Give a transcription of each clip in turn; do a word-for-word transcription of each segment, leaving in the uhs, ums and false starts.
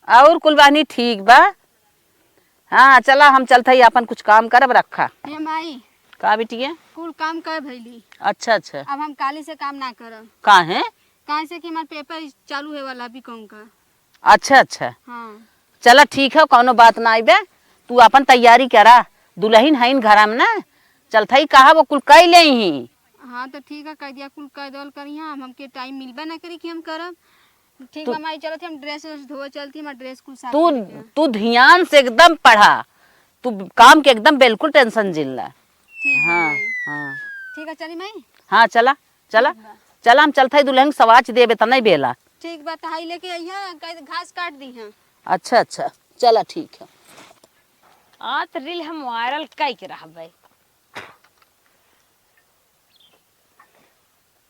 और कुल बहनी ठीक बा? हाँ, चला, हम चलत हई, आपन कुछ काम करब, रखा। हे माई, का बिटिया? कुल काम कर भइली। अच्छा, अच्छा। अब हम काली से काम ना करब। काहे? काहे से कि हमार पेपर चालू होए वाला बीकॉम का। अच्छा, अच्छा। हाँ। चला, ठीक है, कौनो बात ना आइबे, तू आपन तैयारी करा, दुलहिन हईन घरा में ना, चलत हई, कहा वो कुल कई लेइहीं। हाँ, तो ठीक है, कह दिया, कुल कह देवल करिहा, हम, हमके टाइम मिलबे ना करी कि हम करब। ठीक तू बा माई, चलत ही हम ड्रेस व्रेस धोवे चलती, हमार ड्रेस कुल साफ तू, करके। तू ध्यान से एकदम पढ़ा, तू काम के एकदम बिल्कुल टेंशन जिन ला। ठीक बा हाँ, माई। हाँ। ठीक है, चली माई। हाँ, चला, चला, ठीक बा। चला, हम चलत हई दुलहिन के सवाच देबे त नहीं बेला। ठीक बा, त हई लेके अइहा, कह घास काट दीहा। अच्छा, अच्छा, चला, ठीक है। आज रील हम वायरल कई के रहबे।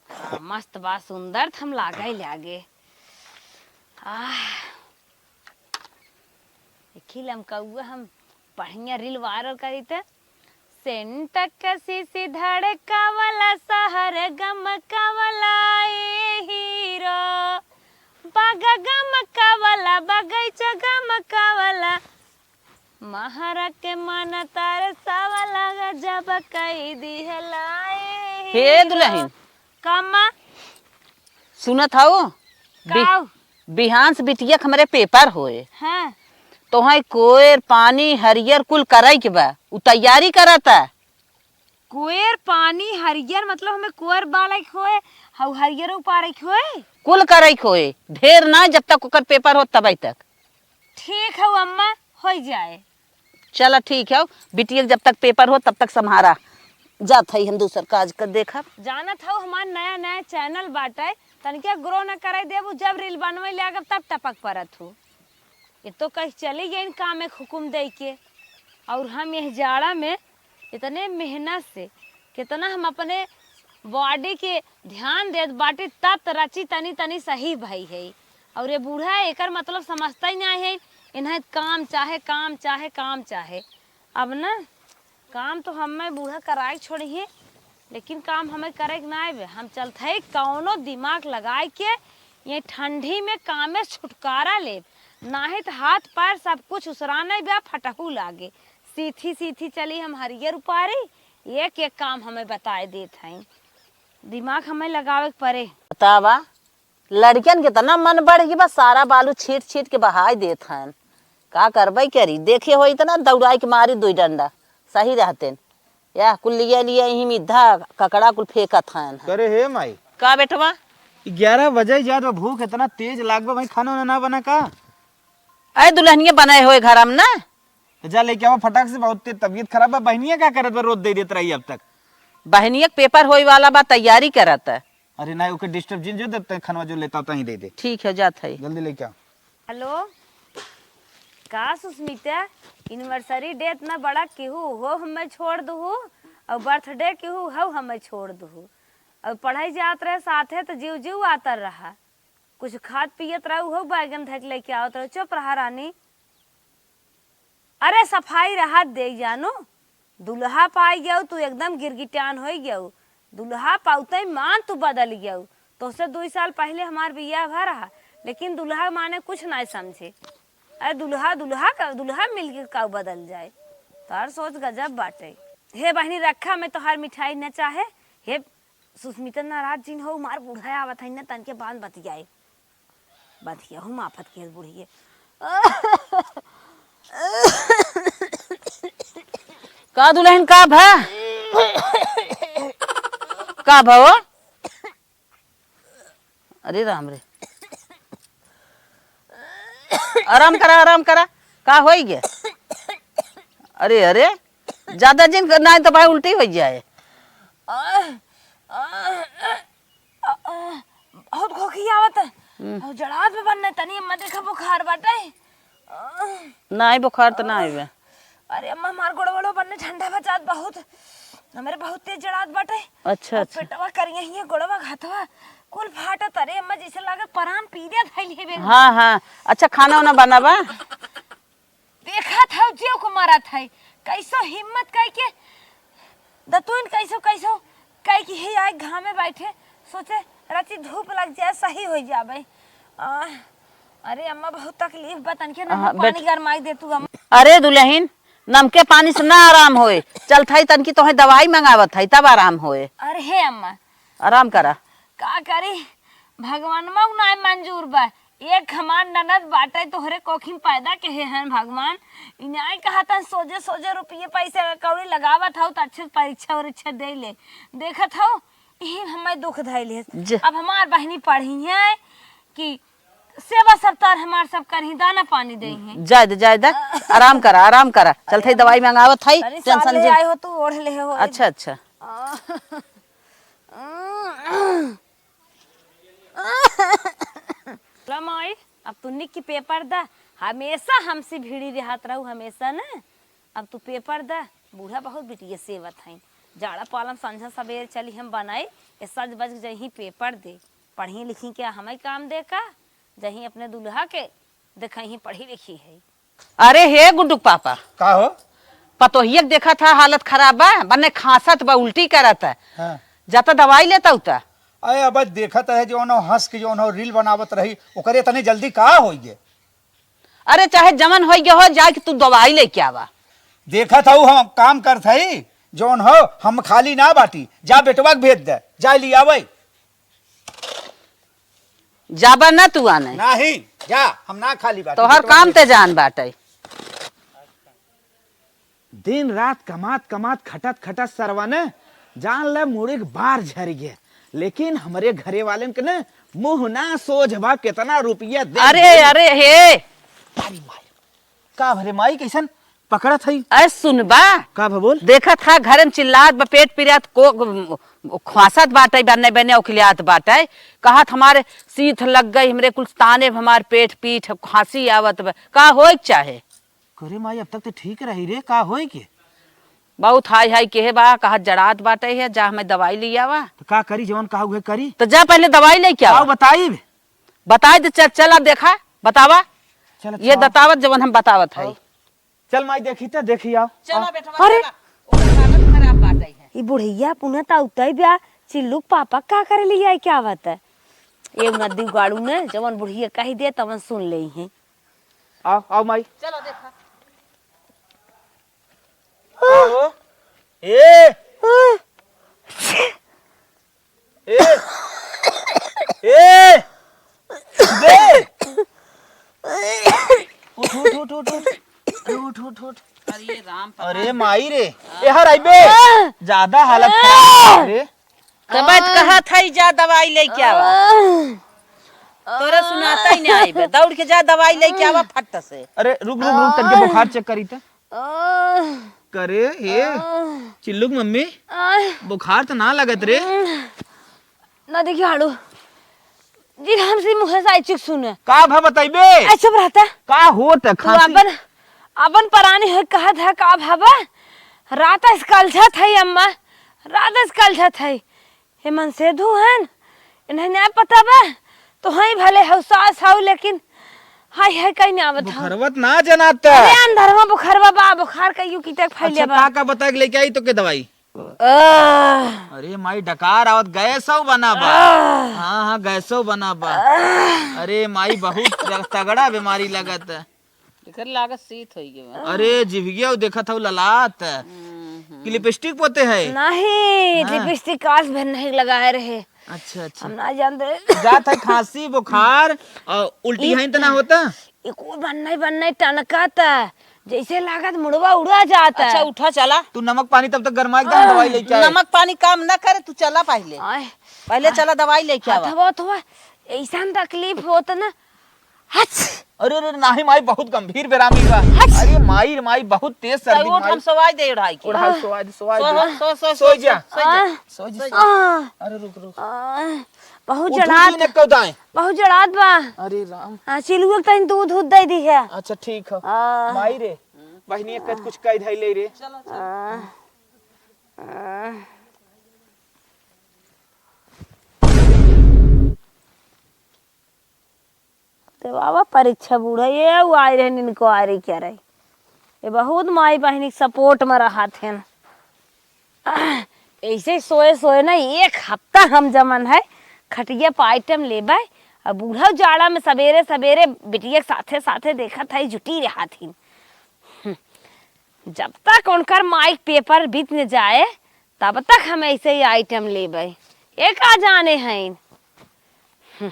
आ, मस्त बा, सुंदर त हम लागे लागे। आह, देखी लमकउआ हम बढ़िया रील वायरल करी त। सेंट के सीसी धड़कावला, शहर गमकावला ए हीरो। बाग गमकावला, बगैचा गमकावला, महरा के मन तरसावला, गजब कई दिहला ए हे हीरो। दुलहिन। का अम्मा? सुनत हऊ? बि-, काऊ? बिहान से बिटिया के हमरे पेपर होए। हाँ। तोहई कोयर, पानी, हरियर कुल करई के बा। उ तैयारी करता। कोयर, पानी, हरियर मतलब हमें कोयर बालई के होए, हऊ हरियर उपारई के होए? कुल करई के होए। ढेर ना, जब तक ओकर पेपर होत तबई तक। ठीक हऊ अम्मा, होई जाए। चला ठीक है, बिटिया के जब तक पेपर हो तब तक सम्हारा, जात हई हम दूसर काज कर देखब। जानत हऊ हमार नया नया चैनल बाटे, तनिके ग्रो न करे देबू, जब रील बनवे लागब तब टपक परत हू। ये तो कहीं चली गई काम एक हुकुम दे के, और हम यह जाड़ा में इतने मेहनत से कितना हम अपने बॉडी के ध्यान देत बाटी, तब त रची तनी तनी सही भई है। और ये बूढ़ा है, एकर मतलब समझता ही नहीं है, इन्हें काम चाहे, काम चाहे, काम चाहे। अब ना काम तो हमें बूढ़ा कराए छोड़ी है, लेकिन काम हमें करे के ना आवे। हम चलत है कौनो दिमाग लगाए के ये ठंडी में कामे से छुटकारा लेब, नाहीं त हाथ पैर सब कुछ उसराने बा, फटहू लागे। सीथी सीथी चली हम हरियर उपारी, एक एक काम हमें बताए देत हैं। दिमाग हमें लगावे के परे। बतावा, लड़कियन के इतना मन बढ़ गई बा, सारा बालू छीट छीट के बहाई देत हन। का करबे करी, देखे हो इतना दौड़ाई के मारी दुई डंडा, सही रहतेन। या कुल लिया लिया यही मिद्धा ककड़ा कुल फेंकत हन। करे हे माई। का बेटवा? ग्यारह बजे जात बा, भूख इतना तेज लाग बा भाई, खाना वाना ना बना का? अरे दुल्हनिया बनाए होए घर में ना। तो जा लेके आवा फटाक से, बहुत तेज तबीयत खराब बा। बहनिया का करत बा, रोज दे देत रही अब तक। बहनिया के पेपर होए वाला बा, तैयारी करत है। अरे ना, ओके डिस्टर्ब जिन जो, जब तक खानवा जो लेता होता ही दे दे। ठीक है, जात है। जल्दी लेके आओ। हेलो, का सुस्मिता, एनिवर्सरी डे इतना बड़ा केहू हो हमें छोड़ दहू, और बर्थडे केहू हो हमें छोड़ दहू, और पढ़ाई जात रहे साथे तो जीव जीव आतर रहा, कुछ खात पियत रहू हो, बैगन धक लेके आवत रहू। चुप रहा रानी। अरे सफाई रहत दे जानू, दुल्हा पाई गयू तू एकदम गिरगिटान होई गयू। दुल्हा पाउते मान तू बदल गयू। तोसे दुई साल पहले हमार बियाह भा रहा, लेकिन दुल्हा माने कुछ नाय समझे। अरे दुल्हा, दुल्हा का, दुल्हा मिल के का बदल जाए? तार सोच गजब बाटे। हे बहिनी रखा, मैं तोहार मिठाई न चाहे। हे सुस्मिता नाराज जिन हो, मार बूढ़ा आवत है न, तनके बांध बतियाए। बतिया हूँ माफत के बुढ़िए। का दुल्हन का भा? का भा हो? अरे राम रे। आराम करा, आराम करा। का होई गे? अरे, अरे, ज्यादा जिन कर, नाहीं तो भाई उल्टी हो जाए। बहुत खोखी आवत है। हम्म। और जड़ात में बनने तनी, अम्मा देखा बुखार बाटे। नाहीं, बुखार तो ना आइबे। अरे अम्मा, हमार गोड़वा बनने ठंडा बा जात बहुत। हमरे बहुत तेज जड़ात बाटे। अच्छा, और अच्छा। पेटवा करिया हिया, गोड़वा घातवा कुल फाटत। अरे अम्मा, जैसे लागत परान पीरे धइल हेबे। हाँ, हाँ। अच्छा, खाना वाना बनाबा? देखत हौ, जीव को मारत है। कैसो हिम्मत कइ के, दतुन कैसो, कैसो कइ के ही आए घामे बैठे, सोचे राती धूप लग जाए, सही हो जाबे। आ, अरे अम्मा, बहुत तकलीफ बा, तनके हाँ, नमक पानी बैठ। गरमाई दे तू अम्मा। अरे दुलहिन, नमके पानी से ना आराम होए, चलत हई तनकी तोहे दवाई मंगावत हई, तब आराम होए। अरे हे अम्मा, आराम करा। का करी, भगवानवा उ नाय मंजूर बा। एक हमार ननद बाटे, तोहरे कोखिन पैदा केहे हैं भगवान। इ नाय कहतन सोझे सोझे रुपये पैसा कौड़ी लगावत हऊ त अच्छे से परीक्षा उरीक्षा दे ले। देखत हऊ, इही हमें दुख धैले। जे- अब हमार बहिनी पढ़ी है कि सेवा सत्कार हमार सब करही, दाना पानी देही। जाए दे, जाए दे, आराम करा, आराम करा। चलत हई दवाई मंगावत हई, अरे टेंशन साल ले जे- आए हो तू, ओढ़ ले हो। अच्छा, अच्छा। ला माई, अब तू निक की पेपर दा, हमेशा हमसे भिड़ी रहत रहू, हमेशा न। अब तू पेपर दा, बूढ़ा बहुत बिटिया सेवत हईं। जाड़ा पालम संझा सबेर चली हम बनाई, ये सज बज के जइहीं पेपर दे। पढ़ी लिखी क्या हमें काम दे का? जइहीं अपने दुल्हा के देखइहीं पढ़ी लिखी है। अरे हे गुड्डू के पापा। का हो? पतोहिया के देखत ह हालत खराब बा, बन्ने खांसत बा, उल्टी करत है। हाँ। जाता दवाई लेता उता। अरे अब देखत है जौन हो हंस के जौन हो रील बनावत रही, ओकरे इतनी जल्दी का होइगे? अरे चाहे जमन होइगे हो, जाके तू दवाई लेके आवा। देखत हऊ हम काम करत हई, जौन हो हम खाली ना बाटी, जा बेटवा के भेज दे, जा लियावे। जाबा ना तू आने। नहीं, जा, हम ना खाली बाटी, तोहर बेटवा काम भेज ते दे। जान बाटे। दिन रात कमात कमात खटत खटत सरवा ने जान ले मुड़ी के बार झर गया, लेकिन हमरे घरे वालेन के ने मुंह ना सोझ बा, कितना रुपया दे अरे, दे। अरे हे। अरे माई, का भरे माई कैसन पकड़त हई? अरे सुनबा। का भा बोल? देखत हा घरे में चिल्लात बा, पेट पिरात को ख्वासत बाटे, बन्ने बन्ने उखलियात बाटे, कहत हमारे सीत लग गई, हमरे कुल ताने हमार पेट पीठ खांसी आवत बा, का होए के चाहे? करे माई, अब तक तो ठीक रही रे, का होई के? बहुत हाय हाय केहे बा, कहत जड़ात बाटे है, जा हमें दवाई ले आवा। तो का करी, जवन कहा उहे करी? तो जा पहले दवाई लेके आवा। आओ बताई। बताई दे, चल, चल अब देखा, बतावा। चल, ये अच्छा। बतावत जवन हम बतावत है। आओ। चल माई, देखी तो देखी आओ। चला आओ। बेटवा, अरे। चला। ओकर हालत खराब बाटे है। ई बुढ़िया पुनः ता उतई ब्या, चिल्लू के पापा का करे लिया है, क्या बात है? ये नदी गाड़ू ने जवन बुढ़िया कही दे तवन सुन ले है। आओ, आओ माई। चलो देखा। आओ। ए! ए! ए! बे! उठ, उठ, उठ, उठ, उठ। अरे उठ, उठ, उठ, उठ। अरे राम, पता अरे नहीं। माई रे। ए, हर आई बे। ज्यादा हालत खराब है रे। तब तो कहत हई जा दवाई लेके आवा। तोरे सुनाता ही नहीं आई बे। दौड़ के जा दवाई लेके आवा फट से। अरे रुक, रुक, रुक, तनके बुखार चेक करी त। करे, ए, चिल्लू के मम्मी, बुखार त ना लगत रे। ना देखी हाड़ू। जी हमसे मुँह से आई चुक सुने। का भा बताइबे? ए, चुप रहता। का होत है तू खांसी? अपन, अपन परानी है कहत है का भाबा? रात से कलछत है अम्मा, रात से कलछत है। हे मनसेधु हन, इन्हें ना पता बा। तो हई भले हऊ सास हऊ, लेकिन हाय हाय कहीं ना आवत हऊ। बुखरवत ना जनाता। अरे अंधरवा बुखरवा बा, बुखार कहियो की तक फैले अच्छा, बा। का का बता के लेके आई तो के दवाई? आह। अरे माई डकार आवत, गैसो बना बा। आह। हाँ, हाँ, गैसो बना बा। आह। अरे माई बहुत तगड़ा बीमारी लगत है। एकर लागत सीत होई गए बा। अरे जिभिया देखत हऊ ललात। हम्म, हम्म। कि लिपस्टिक पोते है? नहीं, हाँ। लिपस्टिक आज भर नहीं लगाए रहे। अच्छा, अच्छा। हम ना जानते। जात है खांसी, बुखार और उल्टी ई है त ना होता? एको बन्ने बन्ने टनकत, जैसे लागत मुड़वा उड़ा जात। अच्छा, उठा चला। तू नमक पानी तब तक गरमा एकदम आह। दवाई लेके आए। नमक पानी काम ना करे, तू चला पहले। आए। पहले आह। चला दवाई लेके आवा। हथवा, हथवा, ऐसन तकलीफ होत ना। हच। अरे, अरे, नाही माई, बहुत गंभीर बेरामी बा। हच। अरे माई रे माई, बहुत तेज सर्दी तो माई। उठ, हम सवाई दे ओढ़ाई के। ओढ़ाई, आह। सवाई दे, सवाई सो, दे। सो, सो, सो, सो जा। सो जा। आह। सो जा। आह। अरे रुक, रुक। आह, बहुत अरे जड़ात। ने कौदाए। बहुत जड़ात बा। अरे राम। हाँ, चिलुआ के तनी दूध उध दे दी है। अच्छा, ठीक है। आह। माई रे, बहिनी एक कुछ कह धई ले रे। चलो, चलो। आह, आह। देवावा परीक्षा बूढ़ा, ये उ आए रहे, इनको आए रहे, क्या रहे? ये बहुत माई बहिनी के support में रहत हैं। ऐसे सोए सोए ना, एक हफ्ता हम जमन है, खटिया पर item लेबै, अब बूढ़ा जाड़ा में सबेरे सबेरे बिटिया के साथे साथे देखत है, जुटी रहत ही। हम्म, जब तक उनकर माई के पेपर बीत न जाए, तब तक हम ऐसे ही आइटम लेबै। ये का जाने हैं। हम्म,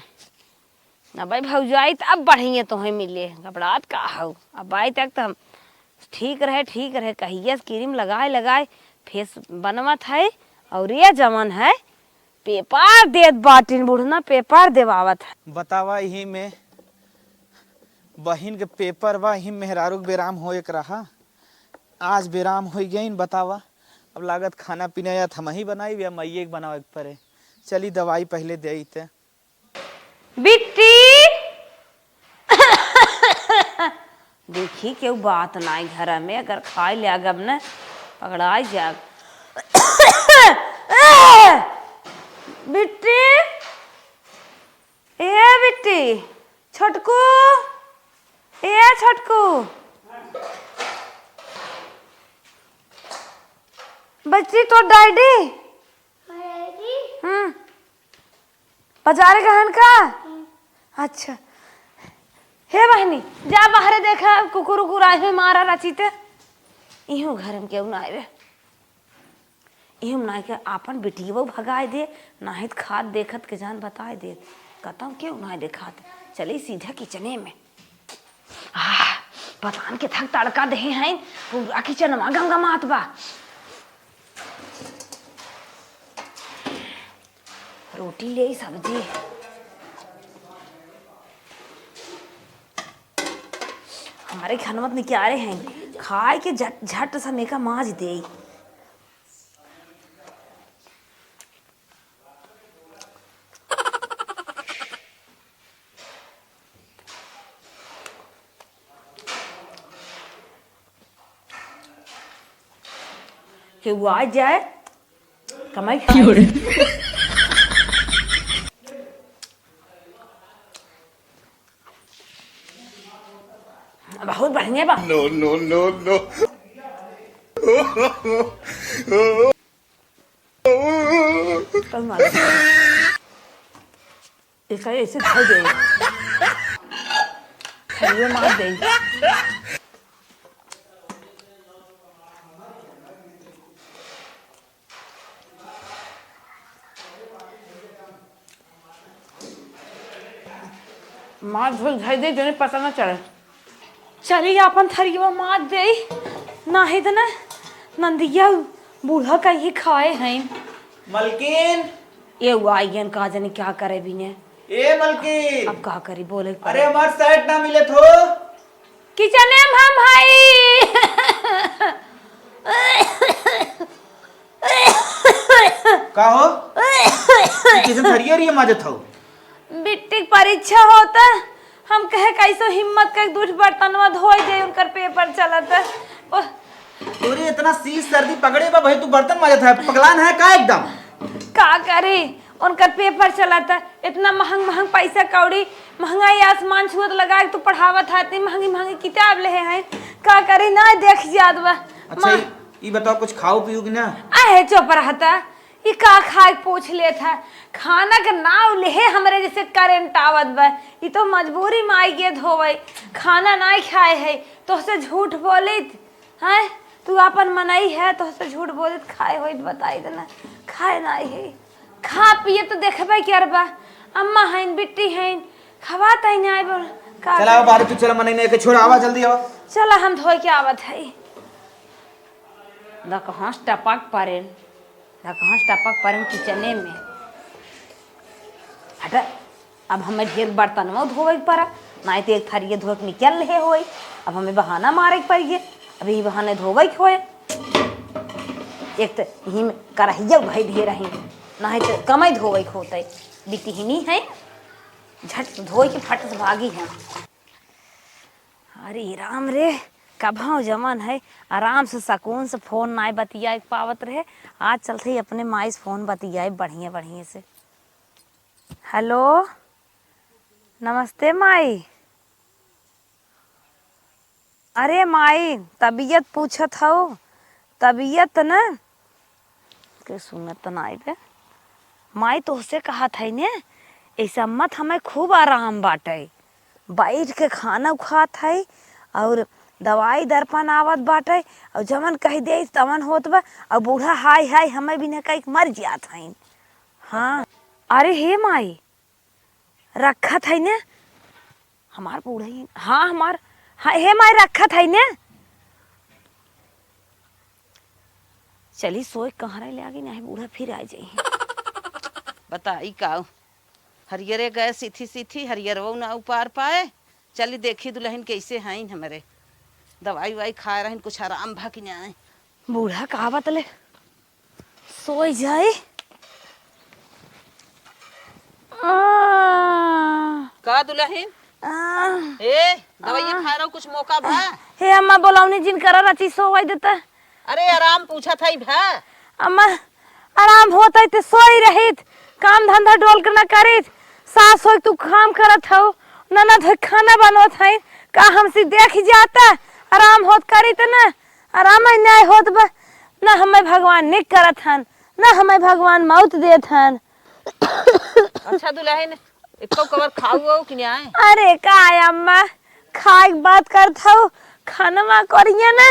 अबै भौजाई त अब बढ़िया तोहे मिले, घबरात का हौ। अबै तक त हम ठीक रहे, ठीक रहे, कहिया से क्रीम लगाए लगाए फेस बनवत है। और ये जवन है पेपर देत बाटिन, बुढ़ना पेपर देवावत है। बतावा, यही में बहिन के पेपर बा, यही मेहरारू के बेराम होए के रहा, आज बेराम होई गईन। बतावा, अब लागत खाना पीना या त हमही बनाई या माइये के बनावे के पड़े। चली, दवाई पहिले देई ते। बिट्टी! देखी, केहू बात नाई घर में, अगर खाए लागब न, पकड़ाई जाब। बिट्टी! ए बिट्टी! छोटकू! ए छोटकू! बच्ची, तो डैडी? हम्म। बाजारे गहन का? अच्छा। हे बहिनी, जा बाहरे देखा, कुकुर उकुर आए हुए मारा रचिते। इहू घर में केहू ना आवे। इहू ना के आपन बेटियवा भगाए दे, नाहित खात देखत के जान बताए दे। कतौ केहू ना देखात। चली सीधा किचने में। आह, पता न केथक तड़का देहे हैं, पूरा किचनवा गमगमात बा। रोटी ले आई, सब्जी। हमारे खानवा त निकारे हैं, खाए के झट, झट सा मेका माज दे। केहू आ जाए, कमाई खाए। बहुत बढ़िया बा। No, no, no, no। कल मार। एक ऐसे धर दे। ये मार दे। मार धोल धर दे, जोने पता ना चले। चली आपन थरियवा माज देई, नाहीं त ना नंदिया बूढ़ा कहीं खाए हैं। मलकिन। ए, उ आइगन, का जाने क्या करे बिने। ए मलकिन। अब का करी, बोले के अरे पड़े। हमार सेट ना मिले थो। किचने में हम हई। का हो? ई कैसन थरिया रिया माजत हौ? बिट्टी के परीक्षा होता, हम कहे कैसो हिम्मत करके दूठ बर्तनवा धोई दे, उनकर पेपर चलत। ओह। तोरे इतना शीश सर्दी पकड़े बा भाई, तू बर्तन माजत है, पगलान है का एकदम? का करी, उनकर पेपर चलत, इतना महंग महंग पैसा कौड़ी, महंगाई आसमान छुअत लगा के तू पढ़ावत है, इतनी महंगी महंगी किताब लेहे हैं, का करी, ना देख जात बा। अच्छा, माँ। ई, ई बताओ, कुछ खाऊ पीऊ कि ना? आहे, चुप रहता। ई का खाए के पूछ लेत है? खाना के नाव लेहे हमरे जैसे करंट आवत बा। ई तो मजबूरी में आई गे धोवई। खाना नाई खाए है, तोहसे झूठ बोलित, हैं? तू आपन मनई है, तोहसे झूठ बोलित, खाए होई त बताई देना। खाए नाई है। खा पिए तो देखबे करबा। अम्मा हईन, बिट्टी हईन, खवा तई नाई बोल। का चला, करे? बाहर तू चला, मनई नहीं के छोड़, आवा, जल्दी आवा। चला, हम धोई के आवत है। दकहस टपक परेन, दकहस टपक परेन किचने में। हट, अब हमें ढेर बर्तनवा धोवे के पड़ा, नाहीं तो एक थरिये धोए के निकल रहे होई। अब हमें बहाना मारे के पड़िए, अब यही बहाने धोवे के होए। एक तो यही में करहिया भाई ढेर रही, नाहीं तो कमई धोवे के होते। बिटिहनी है, झट से धोए के फट से भागी है। अरे राम रे, कभाव जमन है, आराम से सुकून से फोन नाय बतियाए पावत रहे। आज चलते ही अपने माई से फोन बतियाए बढ़िया बढ़िया से। हेलो, नमस्ते माई। अरे माई, तबीयत पूछत हौ? तबीयत न के सुनत नाई बे। माई तोहसे कहत है ने, ऐसा मत, हमें खूब आराम बाटे, बैठ के खाना खात है और दवाई दर्पण आवत बाटे, और जवन कह दे तवन होत बा। और बूढ़ा हाय हाय हमें बिना कही मर जात है। हाँ। अरे हे माई, रखत है ने हमार बूढ़ा ही, हाँ हमार, हाँ, हे माई रखत है ने। चली सोए कहाँ रह ले आगे, नहीं बूढ़ा फिर आ जाई। बताई का, हरियरे गए सीथी सीथी, हरियरवो ना उपार पाए। चली देखी दुलहिन कैसे हईन हमरे, दवाई उवाई खाए रहन, कुछ आराम भा कि नाय। बूढ़ा कहावत ले सोई जाई। आ, का दुलहिन? आ, ए, दवाइया आ। खाए रहो, कुछ मौका भा? हे अम्मा, बोलौनी जिन करा, रची सोवई देता। अरे, आराम पूछत हई भा। अम्मा, आराम होत है ते सोई रहित, काम धंधा डोल के न करित। सास होई तू काम करत हऊ, ननद होई खाना बनवत है, का हमसे देख जाता? आराम होत करित न, आराम है न्याय होत बा। न हमें भगवान निक करत हन, न हमें भगवान मौत देत हन। अच्छा दुलहिन, एको कवर खाऊ हो कि नाय? अरे का है अम्मा, खाए के बात करत हऊ, खानवा करिए ना,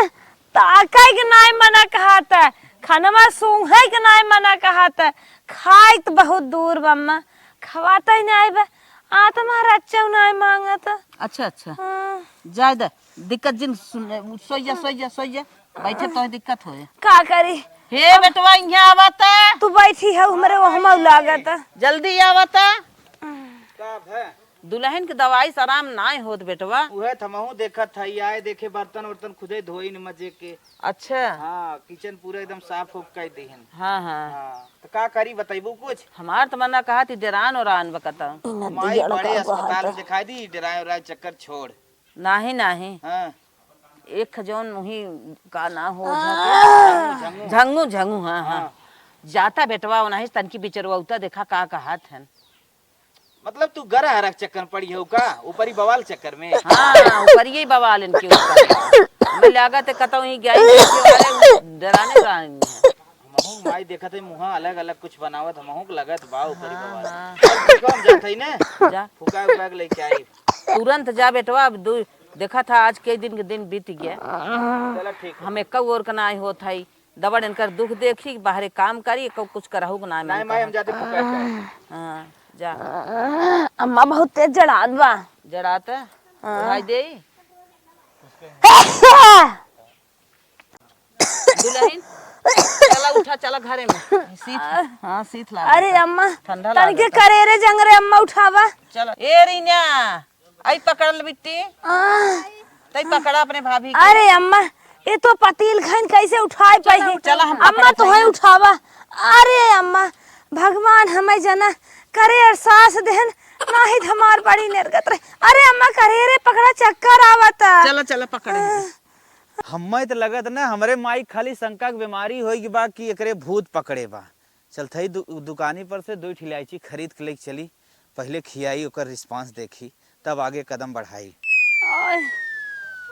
ताकाई के नाय मना कहत, खानवा सूंघे के नाय मना कहत, खाए तो बहुत दूर बा अम्मा, खवाता ही नाय बा, आत्मा रच्चो नाय मांगत। अच्छा, अच्छा। हाँ। जाए दे, दिक्कत जिन सुन, सोइया, सोइया, सोइया, बैठे तो दिक्कत होए। का करी? हे बेटवा, इहाँ आवता। तू बैठी है, हमरे वहमा लागत। जल्दी आवता। का भे? दुलहिन के दवाई से आराम नाय होत बेटवा। उहे त हमहू देखत हई, आए देखे बर्तन वर्तन खुदे धोई न मजे के। अच्छा। हाँ, किचन पूरा एकदम साफ उफ कर दिहन। हाँ, हाँ। हाँ, त का करी, बतैबू कुछ? हमार त मना कहा थी डेरान ओरान बकता। माई बड़े अस्पताल में दिखाई दी, डेराए ओराए चक्कर छोड़। नाही, नाही। हाँ। एक जौन उही का ना हो झंगू, झंगू। झंगू, झंगू, हाँ, हाँ। हाँ। जाता बेटवा, ओनाही तनकी बिचरवौता, देखा का कहत हन। मतलब तू गरहरा के चक्कर में पड़ी हो का? ऊपरी बवाल चक्कर में? हाँ, ऊपरी ही बवाल इनके ऊपर। हमें लागत है कतौ ही गई, डराने वाली है। हमहू माई देखत है, मुहा अलग-अलग कुछ बनावत, हमहू के लगत बा ऊपरी हाँ, बवाल। हाँ। अब देखो, हम जात हई ने, जा। फुका उका के लेके आई। तुरंत जा बेटवा, अब दू, देखा था आज के दिन के दिन बीत गया। चला ठीक है। हम एक्का ओर का नाई होत हई, दबड़ इनकर दुख देखी, बाहरे काम करी, एक्का कुछ करहु के नाई नाई मन माई, हम कहत। जाते फुका के आई। हाँ, जा। अम्मा बहुत तेज जड़ात बा। जड़ात? हाँ। उठाई देई? दुलहिन, चला उठा, चला घरे में। शीत, हाँ, शीत लागत अरे बा। अम्मा, ठंडा तनके लागत बा। करेरे जंगरे अम्मा उठावा। चला। ए रीना, आई पकड़ल बिट्टी। आ। तई पकड़ा अपने भाभी के। अरे अम्मा, ये तो पतील घन कैसे उठाए चला, पाई? चला, हम अम्मा पकड़त तो है हई। उठावा। अरे अम्मा, भगवान हमें जना करेर सास देहन, नाही त हमार बड़ी निरगत रहे। अरे अम्मा, करेरे पकड़ा, चक्कर आवता। चला, चला, पकड़े। हम्मे त लगत ना, हमरे माई खाली शंका के बीमारी होई बा कि एकरे भूत पकड़े बा। चलत हई दु-, दुकानी पर से दो ठो इलायची खरीद के लेके चली, पहिले खियाई, ओकर response देखी, तब आगे कदम बढ़ाई। आय,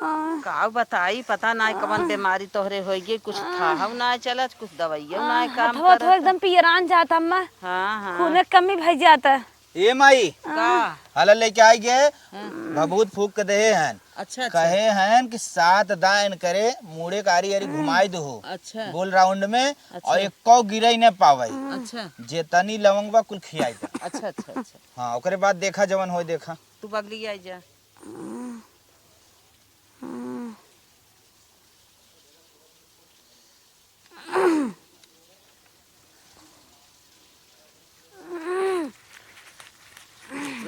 आय। का बताई, पता नाय कवन आय। बीमारी तोहरे होई गई, कुछ आय। थाहव नाय चलत, कुछ दवाइयो आय, नाय काम हथवा तो करत। एकदम पियरान जाता अम्मा। हाँ, हाँ। खूने कमी भई जाता। ए माई, का? हला लेके आई गए, हाँ। भभूत फूक के देहे हन। अच्छा, अच्छा। कहे हन कि सात दान करे, मुड़े का आरी आरी हम्म। घुमाई दो। अच्छा। गोल round में, अच्छा। और एक्को गिरे न पावे। अच्छा। जेतनी लवंग बा, कुल खियाई दे। अच्छा, अच्छा, अच्छा। हाँ, ओकरे बाद देखा जवन होई देखा। तू बगली आई जा।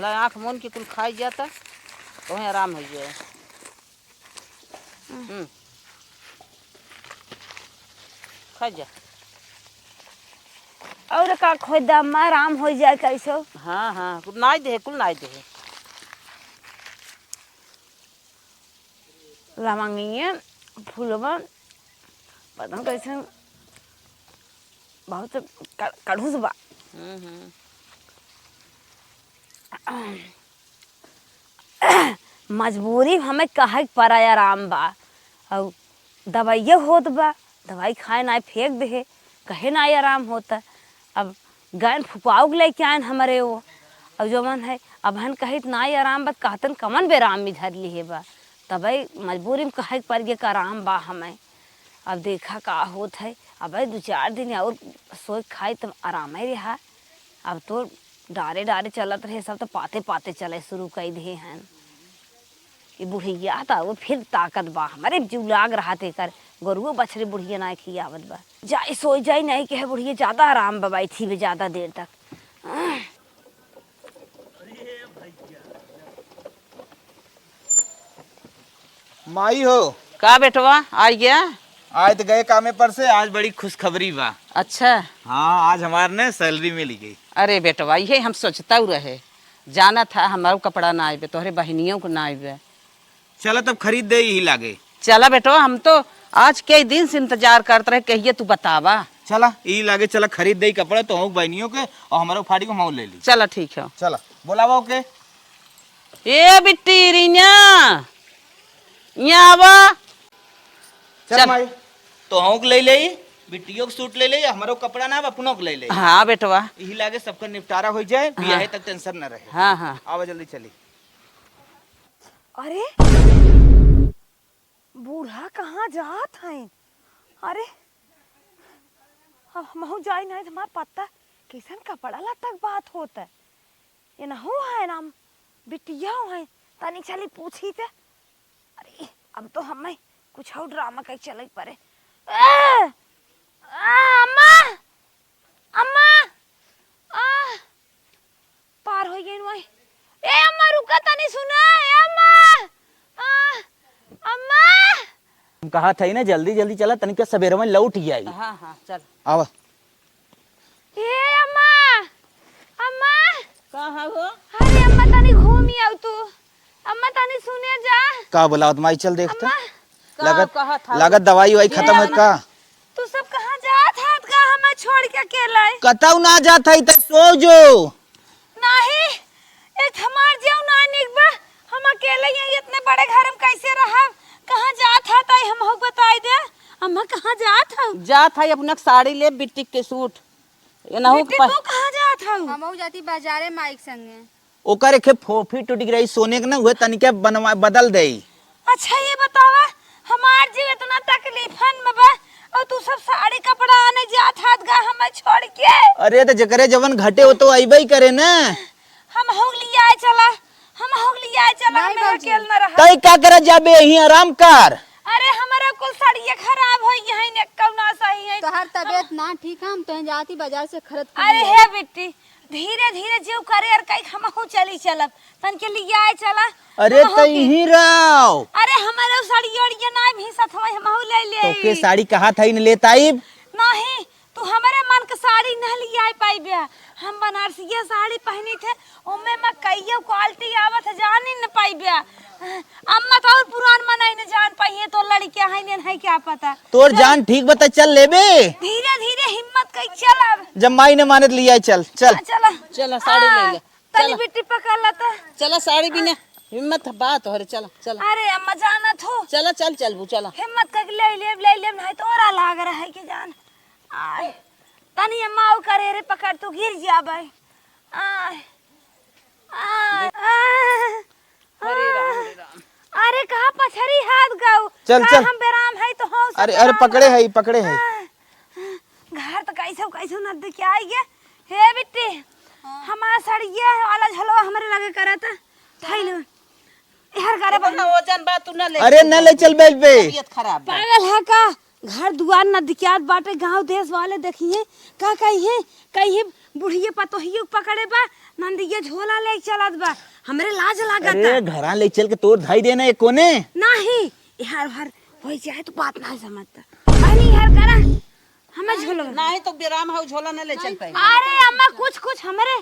ला आँख मून के कुल खाई जाता, तोहे आराम हो जाए। हम्म। खा जा। और का खोई दा, अम्मा आराम हो जाए कैसो। हाँ, हाँ, कुल नाई दे, कुल नाई दे। लवंगिया फूलवा पता नहीं कैसे बहुत क-, कड़ूस बा। हम्म, हम्म। मजबूरी में हमें कहे के पड़ा आराम बा, और दवाइयो होत बा, दवाई खाए नाई फेंक दे, कहे नाई आराम होता। अब गैन फुकाऊ के लेके आयन हमरे वो, अब जवन है, अबहन कहित नाई आराम बा, कहतन कमन बेराम में धर लिहे बा। तबे मजबूरी में कहे के पड़ गया कि आराम बा हमें। अब देखा का होत है। अबे दू चार दिन और सोच खाई त आराम ही रहा। अब तो डारे डारे चलत रहे, सब तो पाते पाते चले शुरू कर दिए हैं। ये बुढ़िया त वो फिर ताकत बा, हमरे जीव लाग रहा थे कर, गोरुओ बछरे बुढ़िया ना खियावत बा। जाई सोई जाई, नहीं कहे बुढ़िया ज्यादा आराम बा, बैठी बे ज्यादा देर तक। माई हो। का बेटवा, आ गया? आज तो गए कामे पर से, आज बड़ी खुशखबरी बा। अच्छा। हाँ, आज हमार ने सैलरी मिल गई। अरे बेटवा, ये हम सोचता हूँ रहे, जाना था हमारो कपड़ा ना आइबे, तोहरे बहनियों को ना आइबे। चला तब खरीद दे यही लागे। चला बेटवा, हम तो आज कई दिन से इंतजार करत रहे, कहिए तू बतावा। चला यही लागे, चला खरीद दे कपड़ा तो हूँ बहनियों के और हमारे फाड़ी को हम ले ली। चला ठीक है। चला बोलावा ओके। ए बिट्टी, रीना, यहाँ आवा। चल चल। माई, तो हूँ ले ले, बिट्टियों के सूट ले ले, हमारो कपड़ा ना, अपनों को ले ले। हाँ बेटवा। यही लागे सबका निपटारा हो जाए, हाँ। बियाहे तक टेंशन न रहे। हाँ, हाँ। आवा जल्दी चली। अरे, बूढ़ा कहाँ जात हैं? अरे, अब हमहू जाई नहीं तो हमार पता कैसन कपड़ा लत्ता के बात होत है। ये नहू है ना, बिटिया है, तनी चली पूछी ते। अरे, अब तो हमें कुछ और ड्रामा कहीं चले पड़े। ए! आ, अम्मा! अम्मा! आ! पार हो गई नुआई। ए अम्मा, रुका तनी, सुना, ए अम्मा! आ, अम्मा! हम कहा था ही ना, जल्दी जल्दी चला, तनिक सवेरे में लौट ही आई। हाँ, हाँ, चल। आवा। ए अम्मा! अम्मा! का है हो? अरे अम्मा, तनी घूमी आउ तू। अम्मा, तनी सुने जा। का बोलावत माई, चल देखते। अम्मा। का लगत, कहत हऊ? लागत दवाई वाई खत्म है अम्मा। का? तू सब कहाँ जात हाथ का हमें छोड़ के अकेला? कतऊ ना जात है, ते सो जो। नाही, एक हमार जीव ना निक बा, हम अकेले ही इतने बड़े घर में कैसे रहब? कहाँ जात हाथ आई हमहू बताई दे। अम्मा, कहाँ जात हऊ? जात है अपना साड़ी ले, बिट्टी के सूट। ये ना हो बिट्टी, पा- तू कहाँ जात हऊ? हमहू जाती बाजारे माई के संगे। ओकर एक फोफी टूट गई सोने के ना, उहे तनिके बनवा, बदल दे। अच्छा ये बतावा, हमार जीव इतना तकलीफन में बा और तू सब साड़ी कपड़ा आने जात हाथ गा हमें छोड़ के। अरे तो जकरे जवन घटे हो तो अइबे ही करे ना। हमहू लियाए चला, हमहू लियाए चला, नहीं हमें बाबूजी। अकेल न रहा। तई का करे जाबे, यहीं आराम कर। अरे हमारा कुल साड़िया खराब हो गई है, ने कौना सही है। तोहार तबियत ना ठीक है, हम तो जाती बाजार से खरीद के अरे ले हे आई। बिट्टी, धीरे धीरे जीव करे और कई हमहू चली चलब, तन के लियाए चला। अरे हमहू तई के ही रहो। अरे हमारे साड़ी ओड़िया ना भी सथवा हमहू ले ले। तो के साड़ी कहा था इन लेत आइब? नहीं, तू हमारे मन के साड़ी नहीं लियाए पाइबे। हम बनारसिया साड़ी पहनी थे, ओमे में कईयो quality आवत है, जानी न पाइबे। अम्मा तो और पुरान मनाई न जान पाइए, तो लड़कियां हैं ने नहीं क्या पता। तोर चल। जान ठीक बता, चल लेबे। धीरे धीरे हिम्मत कई चल अब। जब माई ने माने तो लियाए चल, चल। चल, चल। चल, साड़ी ले ले। हाँ, तनी चल। बिट्टी पकड़ ला तो। चल, साड़ी बिना हिम्मत बात हो रे, चल, चल। अरे अम्मा जाना थो। चल, चल, चलबू, चल। हिम्मत करके ले ले, ले ले, नहीं तो और लाग रहा है कि जान। आय, तनी अम्मा, आउ करे रे, पकड़, तू गिर जाबे। आय, आय, आय, अरे राम, अरे राम। अरे कहाँ पछरी हाथ गऊ? चल, का चल। हम बेराम है तो हो अरे, सकता अरे, है। पकड़े है, पकड़े है। आय, घर तो कैसे, कैसे न देख के आई गे। हे बिट्टी, हाँ। हमार सड़िया वाला झोलवा हमरे लगे करत। थैले। यार, गारे देखो ना, बहन। वजन बा, तू ना ले अरे, चल ना ले पाई। चल बैल पे। तबीयत खराब बा। पागल है का? घर दुआर न दिखियात बाटे, गांव देश वाले देखिए, का कहिए, कहिए बुढ़िए पतोहिए पकड़े बा, नंदिया झोला ले चलत बा, हमरे लाज लागत अरे, बा। घरा ले चल के तोर धाई देना एक कोने। नाही, यार, हर हो जाए तो बात ना समझता। अरे, यार, करा। हमें झोला। नाही तो बेराम हऊ, झोला न ले चल पाई। अरे अम्मा, कुछ, कुछ हमरे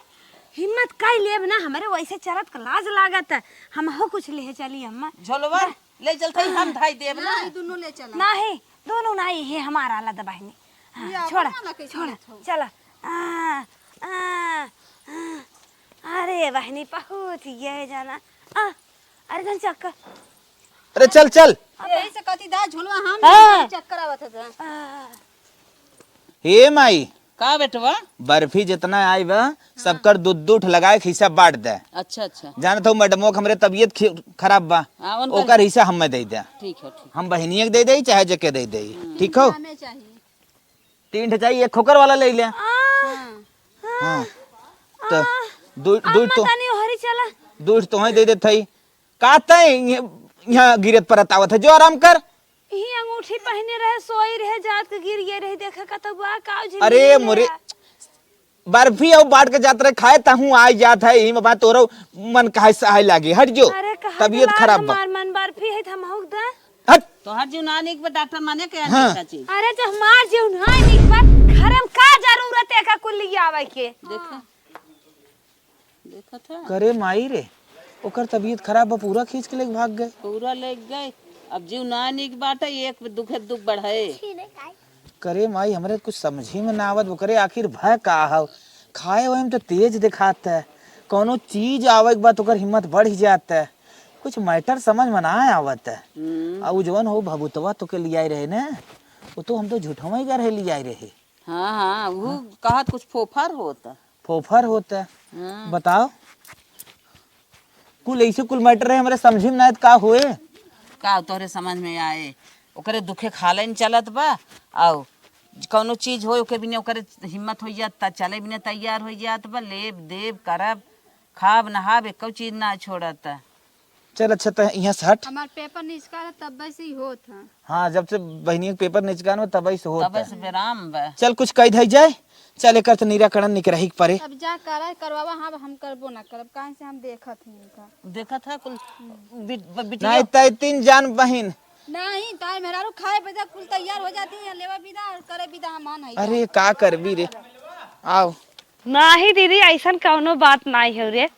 हिम्मत कई लेब ना, हमरे वैसे चलत क लाज लागत है। हम हो कुछ ले चली अम्मा। झोलवा ले चलत हई, हम धाई देब ना। नाही, दुनू ले चला। नाही, दुनू नाही, हे हमारा आला दबाई नहीं। हाँ, ये छोड़ा, अपना ना कैसे छोड़ा, चला। आ, आ, आ, अरे बहनी, पहुँच गए जाना। आ, अरे जन चक्कर। अरे चल, चल। यही से कहती दा झोलवा हम हाँ। चक्कर आवत है। आ, हे माई, का बेटवा? बर्फी जितना आई बा, हाँ। सबकर दू दू ठो लगाए के हिस्सा बांट दे। अच्छा, अच्छा। जानत हो मैडमो के हमरे तबीयत खि-, खराब बा, हाँ, उनकर ओकर हिस्सा हमें दे दे। ठीक है, ठीक। हम बहिनिया के दे दे, चाहे जेके दे दे, हम्म। ठीक हो? हमें चाहिए। तीन ठो चाहिए, एक खोकर वाला ले ले। हाँ। हाँ। तो दू, दू अम्मा तो तनी ओहरी चला। दू तो ही दे देत हई। का तय यहाँ गिरत परत आवत है, जो आराम कर। ई अंगूठी पहिने रहे, सोई रहे, जात के गिर गए रहे, देखा कतौ बा, का झिल्ली अरे ले मोरे, आ। बर्फी अउ बांट के जात रहे, खाए तहूँ आ जात है, यही में बात तोरो मन काहे से आए लागे, हट जो, अरे कहा तबीयत खराब बा। हमार मन बर्फी है, त हम हौक दा। हट। तोहर जीव ना निक बा, डॉक्टर मने के हाँ। नहीं चाची। अरे जब हमार जीव ना निक बा, घर में का जरूरत है का कुल ले आवे के? देखा। देखत है? करे माई रे, ओकर तबीयत खराब बा, पूरा खींच के लेके भाग गए। पूरा लेके गए। अब जीव ना निक बाटे, एक दुखे दुख बढ़े। करे माई, हमरे कुछ समझी में ना आवत, ओकरे आखिर भय का हव? खाए वाए में तो तेज दिखात है, कौनो चीज आवे के बाद ओकर हिम्मत बढ़ जात है। कुछ मैटर समझ में ना आवत है। हम्म। आ उ जवन हो भभुतवा तो के लियाए रहे ने, वो तो हम तो झूठवा ही कर लियाए रहे। हाँ, हाँ, वो कहत कुछ फोफर होत। फोफर होत। हाँ। बताओ, कुल ऐसे कुल मैटर रहे, हमरे समझी में ना आए त का होए? का तोहरे समझ में आए? ओकरे दुखे खाले न चलत बा, आउ कौनो चीज होए, ओके बिना ओकरे हिम्मत होइ जात, त चले बिना तैयार होइ जात बा, लेब, देब, करब, खाब, नहाब, एको चीज ना छोड़त। चल, अच्छा, त इहाँ से हट। हमार पेपर निचका रहा, तब से ही होत है। हाँ, जब से बहिनी के पेपर निचकान में, तब से होत तब है। से बेराम बा। चल, कुछ कह धई जाए। चल, एकर त निराकरण निकरही के परे। अब जा करा, करवावा, हाँ, हम करबो ना करब, काहे से हम देखत ही इनका। देखत है कुल बि-, ब-, बिटिया। नहीं, तै तीन जान बहिन। नहीं, तार मेहरारू खाए पैदा कुल तैयार हो जाती है, लेवा बिदा और करे बिदा हम आ नहीं अरे, जाए। का करबी रे? आओ। नाही दीदी, ऐसन कौनो बात नाही है रे।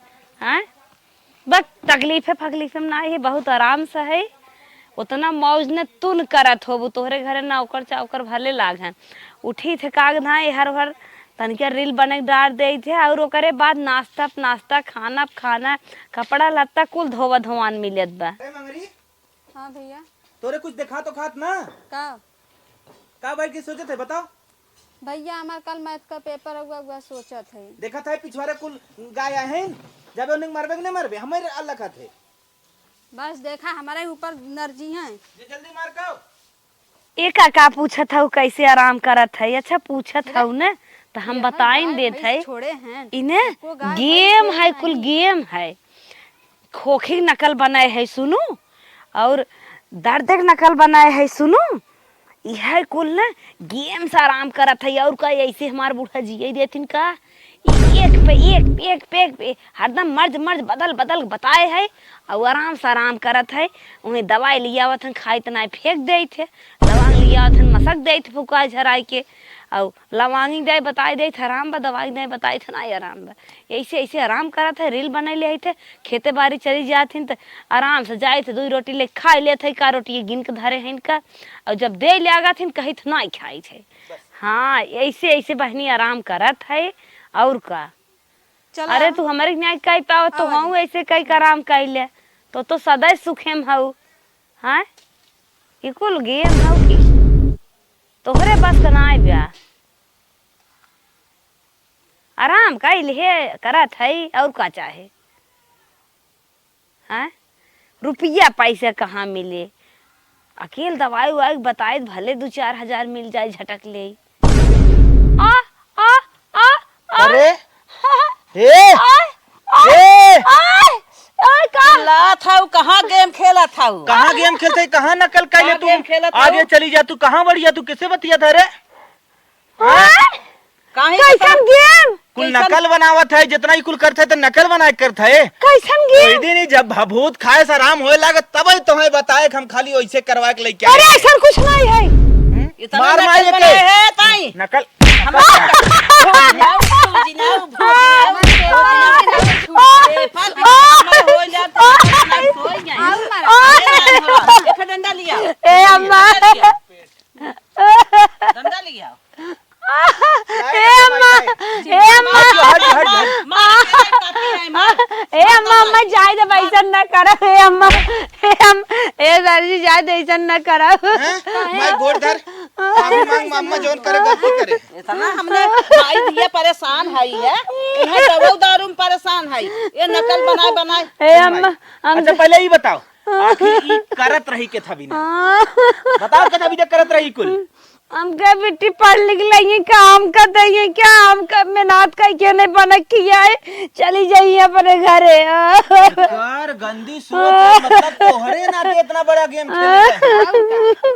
हाँ? बस तकलीफे फकलीफे में नाही है, बहुत आराम से है। उतना मौज न तुन करत होबू, तोहरे घरे नौकर चाकर भले लाग हैं। उठी थे काग धाए हर भर तनिका रील बने के डार दे थे, और ओकरे बाद नाश्ता नाश्ता, खाना खाना, कपड़ा लत्ता कुल धोवा धोवान मिलत बा। ए मंगरी, हाँ भैया। तोरे कुछ देखा तो खात ना? का? का भाई की सोचत है, बताओ। भैया, हमार कल मैथ का पेपर हुआ, हुआ सोचत है। देखत है पिछवारे कुल गाय हैं, जब उन्हें मरबे कि नहीं मरबे, हमारे अल्लाह खात है। बस देखा, हमारे ऊपर नरजी हैं। जे जल्दी मार खाओ। एका का पूछत हऊ, कैसे आराम करत है? अच्छा, पूछत हऊ न, त हम बताइन देत है। छोड़े हैं। इन्हें एको गाय गेम भैंस है, कुल नहीं। गेम है। खोखी नकल बनाए है सुनू, और दर्द के नकल बनाए है सुनू। इहे कुल न गेम से आराम करत है, और का ऐसे हमार बूढ़ा जिए देथिन का? एक पे एक, एक पे एक पे हरदम मर्ज मर्ज बदल बदल बताए है, और आराम से आराम करत है। उन्हें दवाई लियावत हैं, खाइत नाई फेंक देइत है, दवाई लियावत हैं, मसक देइत है फुकाए झराए के, और लवांगी दे बताई देइत है आराम बा, दवाई दे बताई थे ना आराम बा। ऐसे ऐसे आराम करत है, रील बनैले है थे, खेते बारी चली जात हिन त आराम से जाइत है, दुई रोटी ले खाई लेत है, का रोटी गिन के धरे हैं इनका, और जब दे ले आगत हिन कहित नाई खाई थे। हाँ, ऐसे ऐसे बहनी आराम करत है, और का। चला। अरे तू हमरे के नाई कह पावत तो हऊ ऐसे कह के आराम कर ले, तो तो सदा सुखे में हऊ। हाँ, ई कुल गेम हऊ की तोहरे बस का नाई बा। आराम कइले हे करत है, और का चाहे? हैं? रुपया पैसा कहाँ मिले? अकेल दवाई उवाई बताए त भले दू चार हजार मिल जाए, झटक ले। आ, आ, आ, आ। अरे, हे, आ, आ, हे। आ, आ, का? चिल्लात हऊ, कहाँ गेम खेलत हऊ? कहाँ गेम खेलत है, कहाँ नकल कइले कहाँ तू? गेम खेलत हऊ? आगे चली जा तू, कहाँ बढ़िया तू, किसे बतिया था रे? हाँ? काहे कैसन गेम? कुल नकल बनावत है, जितना ही कुल करत है, तो नकल बनाए करत है। कैसन गेम? वही दिन ही जब भभूत खाए से आराम होए लागे, तब ही तुम्हें बताए कि हम खाली वैसे करवा के लेके अरे, आए। ऐसन कुछ नहीं है। हम्म? इतना मार नकल मार के। बनाए है, ताई। नकल। हम जिनाऊ, जिनाऊ, जिनाऊ, जिनाऊ, जिनाऊ, जिनाऊ, ए, पाँच मिनट में हो जाते हैं, हो जाए। एक डंडा लिया। ए अम्मा। डंडा लिया। ए अम्मा, ए अम्मा। हट, हट, हट। मार के काटी है, मार। ए अम्मा, अम्मा, जाए दे, ऐसन ना करो, ए अम्मा। ए अम-, ए सर जी, जाए दे, ऐसन ना करो। हैं? मैं गोड़ धर। माफी मांग, अम्मा जौन करे गलती करे। इतना हमने माई दिया परेशान है, ये इन्हें दवा दारू में परेशान है, ये नकल बनाए बनाए। ए अम्मा, हम अच्छा, पहले ई बताओ, आखिर ई करत रही के था बिना? हाँ। बताओ के था बिना करत रही कुल? हमके बिट्टी पढ़ लिख लेंगे, काम कर देंगे क्या? हमके मेहनत करके नहीं बना किया है, चली जाइए अपने घरे। कर गंदी सोच है, मतलब तोहरे नाते इतना बड़ा गेम खेले हैं।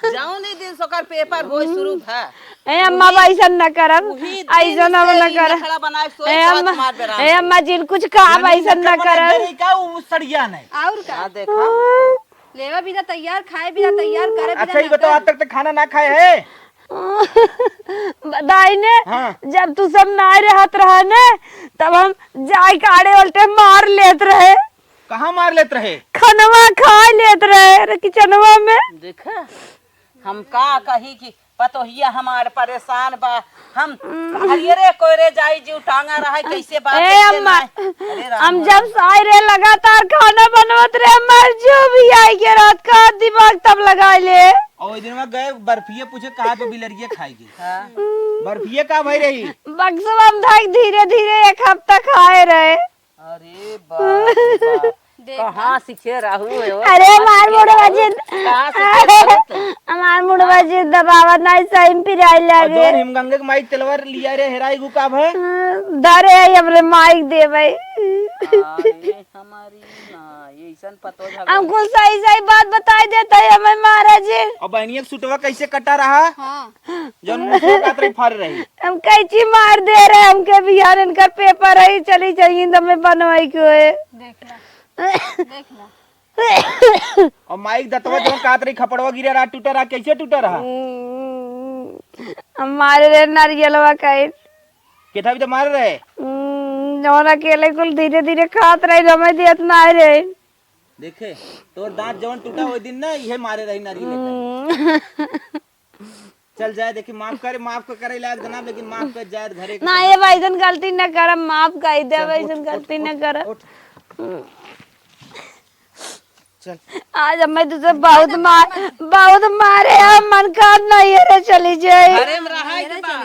जौन ही दिन से ओकर पेपर होई शुरू भा, ए अम्मा, अब ऐसन न करब, वही दिन ऐसन हम से न ई करब। नखड़ा बनाए सोए ए कहत अम्मा, मार बेराम ए होई। अम्मा, जिन कुछ कहब, ऐसन न करब। का उ सड़िया नहीं? और का? हाँ, देखा। लेवा भी ना तैयार, खाए भी ना तैयार, करे भी अच्छा, ना ये बताओ, आज तक तो खाना ना खाए है? बताई ने, हाँ। जब तू सब ना रहत रहा ने, तब हम जाए काढ़े उल्टे मार लेत रहे। कहाँ मार लेत रहे? खनवा खा लेत रहे रे किचनवा में। देखा, हम का कही कि पतोहिया हमार परेशान बा, हम हरियरे कोयरे जाई जीव टांगा रहे, कैसे बात ए कैसे अम्मा, ना। अरे राम हम राम। जब साय रे लगातार खाना बनवत रहे, हमार जो भी आई के रात का दिमाग तब लगा ले। और ओइ दिन में गए बर्फिए पूछे कहाँ पे बिलरिए खाएगी। हाँ। बर्फिए का भाई रही? बक्सवा में धक धीरे धीरे एक हफ्ता खाए रहे। अरे बाप रे बाप। देखा। कहाँ सीखे रहू है वो? अरे मार मुड़वा जिंद, कहाँ सीखे रहू तू? हमार मुड़वा जिंद दबावत नहीं, सही में पिराई और लागे। जौन हिमगंगे के माई तेलवर लिया रे हेराई गु का भय? धरे है हमरे माई के देवे। अरे हमारी माँ, ये ऐसन पतो झगड़ा। हमको सही सही बात बताई देता है हमें महाराज जी। और बहनिया के सुटवा कैसे कटा रहा? हाँ। जौन मुसवा कात रही फाड़ रही। हम कैंची मार दे रहे, हमके बिहान इनकर पेपर है, चली जाइए तो मैं बनवाई को है। देख ला, देख ला। और माइक दतवा जौन कात रही खपड़वा गिरा रहा, टूटा रहा, कैसे टूटा रहा? हम्म, हम मारे रहे नारियलवा का। केथा भी तो मारे रहे। हम्म, जौन अकेले कुल धीरे धीरे खात रहे, हमें दियत ना रहे। देखे, तोर दांत जौन टूटा वो दिन ना, इहे मारे रही नारियल का। हम्म। चल जाए, देखी, माफ करे, माफ को करे लायक जनाब, लेकिन माफ कर जाए घरे के ना, सब। ये भाई, ऐसन गलती न करब, माफ कर दे, चल, भाई, उठ, ऐसन उठ, गलती न उठ, करब। उठ। चल। आज हमें तुझसे बहुत मार, बहुत मारे, हम मन का नहीं है रे, चली जाए। घरे में रहा है कि बा?